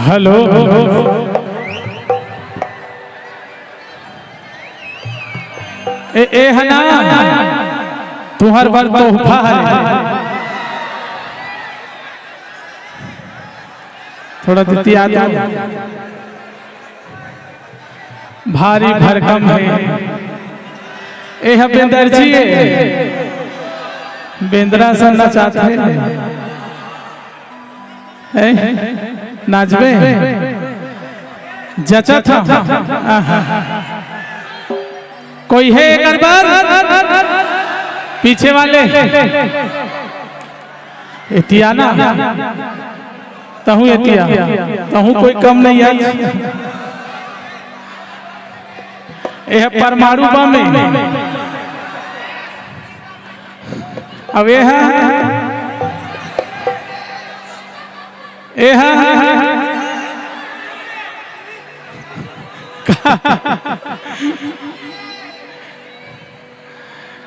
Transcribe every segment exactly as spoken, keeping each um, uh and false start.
Hello. ए, ए ह ना, तुंहर बर तोहफा हरे। थोड़ा दितिया दो। भारी भरकम हे। ए ह बेंदर जी ए। बेंदरा सन नचात हे। ए, नाचबे? जचत ह। आहा। कोई हे एकर बर? पीछे वाले। एतिया ना। तहूँ एतिया। तहूँ कोई कम नहीं आज। ए ह परमाणु बम ए। अब ए ह, ए ह,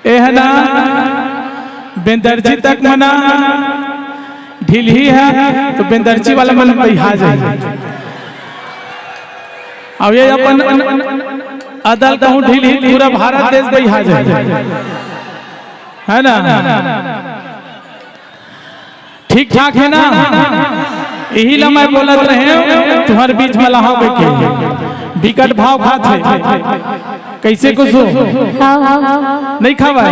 ए ह ना, बेंदरजी तक मना ढिलही हे, तो बेंदरजी वाला मन बइहा जाही। अब ए अपन अदल कहूँ ढिलही, पूरा भारत देश बइहा जाही, हे ना? ठीक ठाक हे ना? इही ला मैं बोलत रहेंव, तुंहर बीच म लाहूँ कहिके। बिकट भाव खात हे। कइसे कुसुम? हाव, हाव। नइ खावय?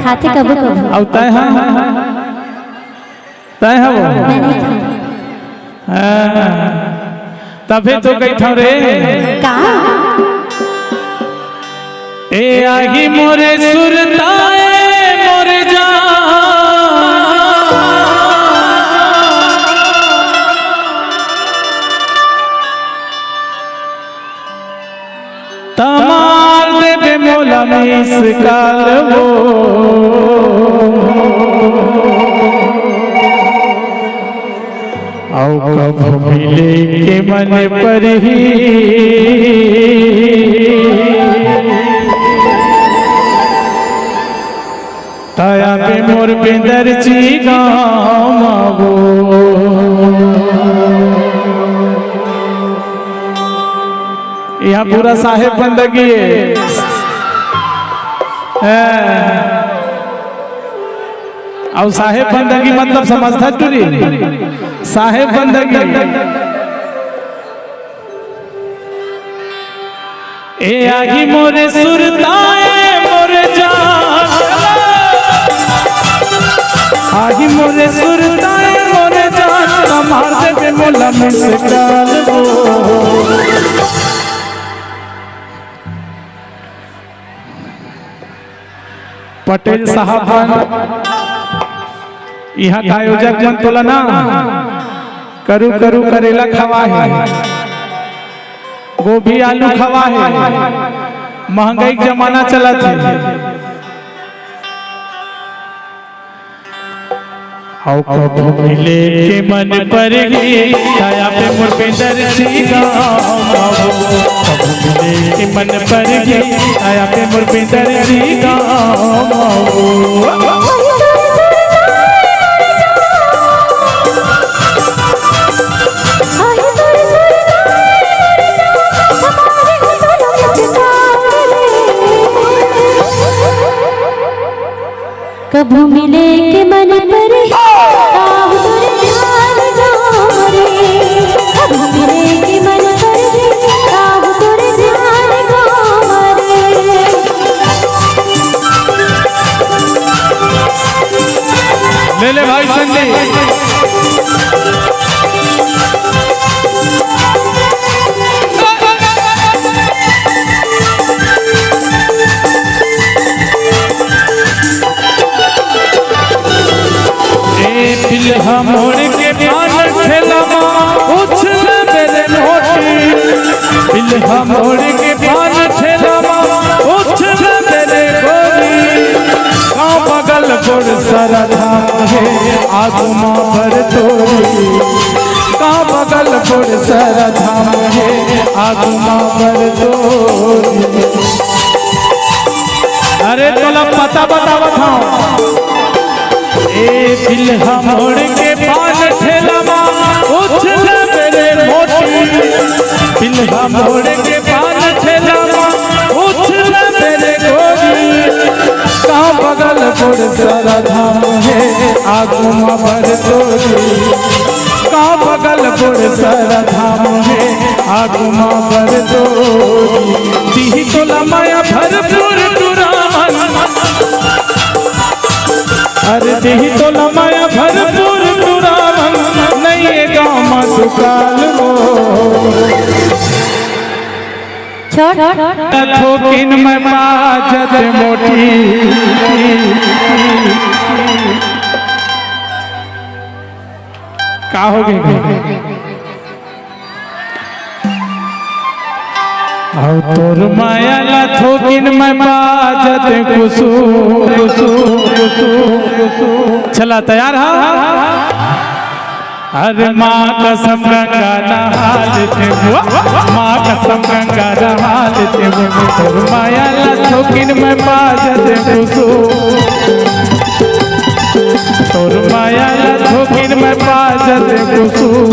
खाथे कभू कभू। अउ तैं ह? तैं ह वो? मैं नइ खावँव। हाँ, तभे तो कहिथँव रे। का? ए आही मोरे सुरता ए मोर जान, त मार देबे मोला miss call वो। अउ कभू मिले के मन परही, त आबे मोर बेंदरजी गाँव म वो। इहाँ पूरा साहेब बंदगी हे। हैं। अउ साहेब बंदगी मतलब समझथस टूरी? साहेब बंदगी। ए आही मोरे सुरता ए मोर जान, आही मोरे सुरता ए मोर जान, त मार देबे मोला miss call वो। पटेल साहब मन इहाँ के आयोजक मन तोला ना करू करू करेला खवा हे, गोभी आलू खवा हे, महंगाई के जमाना चलत हे। अउ कभू मिले के मन परही, आया पे मोर बेंदर जी गाँव आवो। कभू मिले के मन परही, आया पे मोर बेंदर जी गाँव आवो। कभू मिले के मन परही, आव तोर ध्यान गाँव रे। कभू मिले के मन परही, आव तोर ध्यान गाँव रे। ले ले भाई संजय। ए पिलहा मोड़ के पान ठेला मा उछल बेरे नोटी। पिलहा मोड़ के पान ठेला मा उछल बेरे गोरी। का बगल गोड़ सरधा हे आगू मा भर तोरी। का बगल गोड़ सरधा हे आगू मा भर तोरी। अरे तोला पता बतावत हूँ। ए पिलहा मोड़ के पान ठेला मा उछल बेरे मोटी। पिलहा मोड़ के पान ठेला मा उछल बेरे गोरी। का बगल गोड़ सरधा हे आगू मा भर तोरी। का बगल गोड़ सरधा हे आगू मा भर तोरी। दिही तोला माया भरपूर टुरावन। अरे दिही तोला माया भरपूर टुरावन। नइये गाँव मा दुकाल वो। छोड़। थोकिन मैं पाजत मोटी। का हो गे? अउ तोर माया ला थोकिन मैं पाजत कुसुम, कुसुम, कुसुम, कुसुम। चला, तैयार हा? अरे माँ कसम गंगा नहा लेते वो, माँ कसम गंगा नहा लेते वो, तोर माया ला थोकिन मैं पाजत कुसुम। तोर माया ला थोकिन मैं पाजत कुसुम।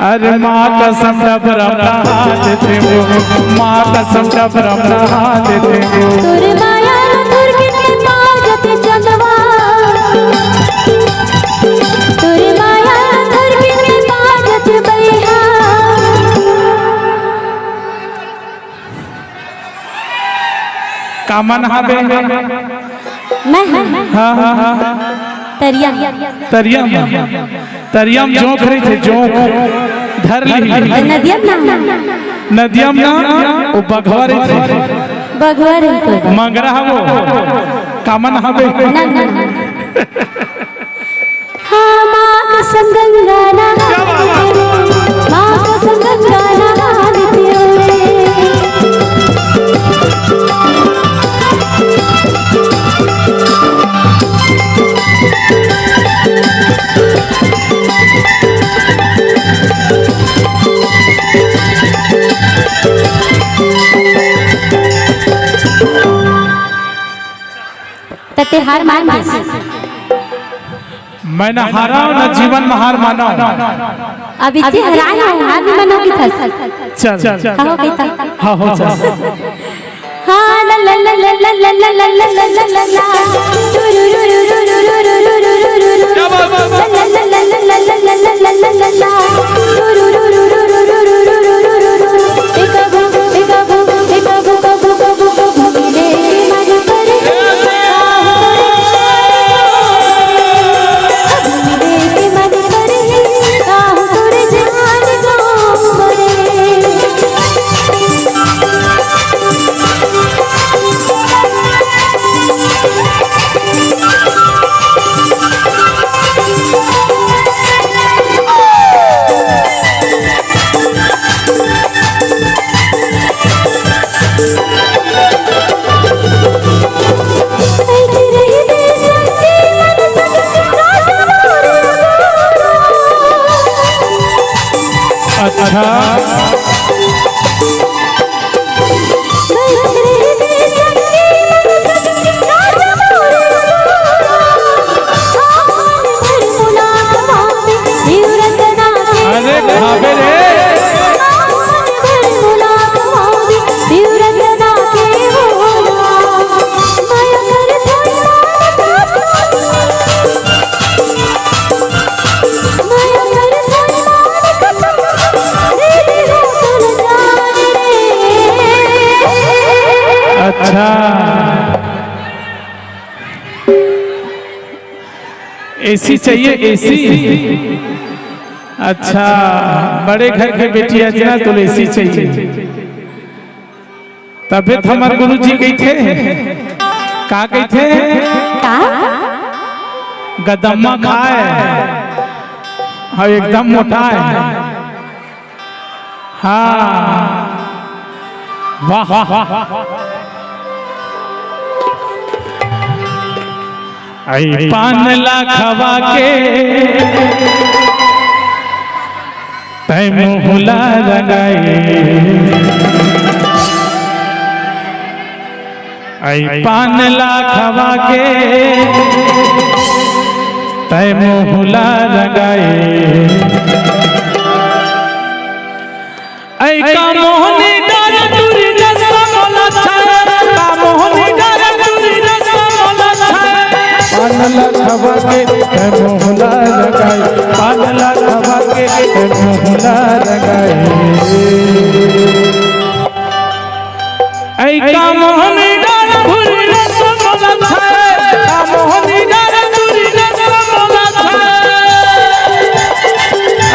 अरे माँ कसम डबरम नहा लेते वो, माँ कसम डबरम नहा लेते वो। तोर माया ला थोकिन मैं पाजत चंदवा। तोर माया ला थोकिन मैं पाजत बइहा। का मन हावे? मैं? हाँ, हाँ, हाँ। तरिया। तरिया म, तरिया म जोंक रहिथे, जोंक धर लिही। नदिया म ना। नदिया म ना, वो बघवा रहिथे। बघवा रहिथे। मंगरा हवो, का मन हावे? ना, ना, ना। हाँ, माँ कसम गंगा नहा लेते हो, माँ कसम गंगा नहा लेते हो रे। त ते हार मान गेस। मैं न हारव, न जीवन म हार मानव। अब इच्चे हराए हव, हार नइ मानव किथस। चल। कहो कहिता। हाँ, हो, चल। हाँ, ला, ला, ला। क्या बात? अच्छा। अरे खाबे रे। अच्छा, एसी चाहिए, एसी। अच्छा, बड़े घर के बेटी आज ना, तो एसी चाहिए। तबे तो हमर गुरु जी कहिथे, का कहिथे? का? गदम्मा खाए, हाँ, एकदम मोटा है। हाँ, वाह, वाह, वाह। आई पान ला खवा के तै मुँह ला रंगाई। आई पान ला खवा के तै मुँह ला रंगाई। ऐ का मोहनी डार टूरी रस मोला छाय, का मोहनी डार टूरी रस मोला छाय। पान ला खवा के तै मुँह ला रंगाई, पान ला खवा के तै मुँह ला रंगाई। ऐ का मोहनी डार टूरी रस मोला छाय, का मोहनी डार टूरी रस मोला छाय।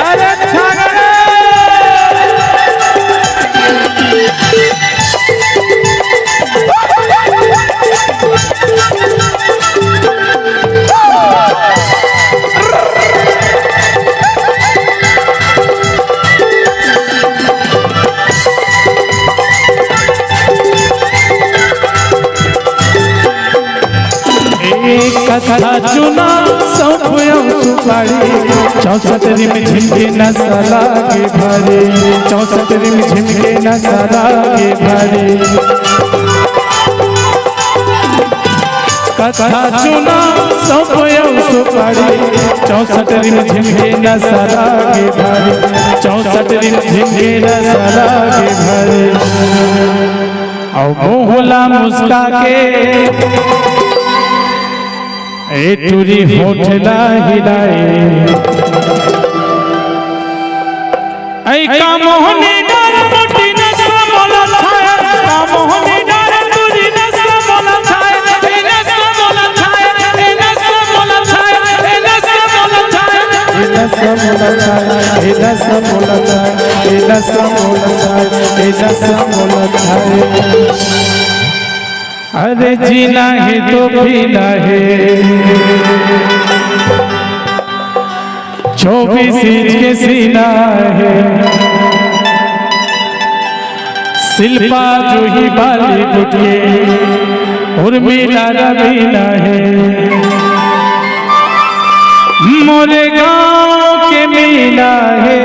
अरे छागरे। एक कट्ठा चूना, सौंफ अउ सुपारी, चौसठ रिम झिम के नशा लागे भारी, चौसठ रिम झिम के नशा लागे भारी। कट्ठा चूना, सौंफ अउ सुपारी, चौसठ रिम झिम के नशा लागे भारी, चौसठ रिम झिम के नशा लागे भारी। अउ मुँह ला मुस्का के ए टूरी होठ ला हिलाए। ऐ का मोहनी डार मोटी नस मोला छाय, का मोहनी डार टूरी नस मोला छाय, ए नस मोला छाय, ए नस मोला छाय, ए नस मोला छाय। ए नस मोला छाय, ए नस मोला छाय, ए नस मोला छाय, ए नस मोला छाय। अरे जीना हे तो पीना हे, चौबीस इंच के सीना हे। शिल्पा जूही बॉलीवुड के उर्मिला रवीना हे। मोरे गांव के मीना हे।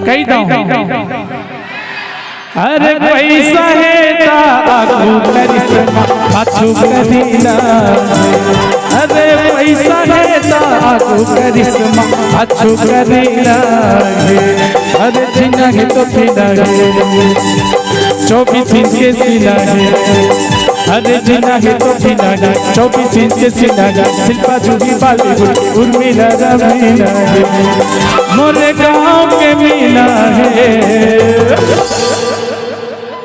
कहि दँव। अरे पइसा हे त आगू करिश्मा, पाछू करीना। अरे पइसा हे त आगू करिश्मा, पाछू करीना। अरे जीना हे तो पीना हे, चौबीस इंच के सीना हे। अरे जीना हे तो पीना हे, चौबीस इंच के सीना हे। शिल्पा जूही बॉलीवुड, उर्मिला रवीना हे। मोरे गांव के मीना हे।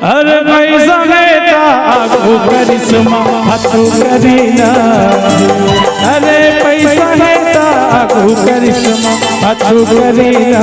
अरे पइसा हे त आगू करिश्मा, पाछू करीना। अरे पइसा हे त आगू करिश्मा, पाछू करीना।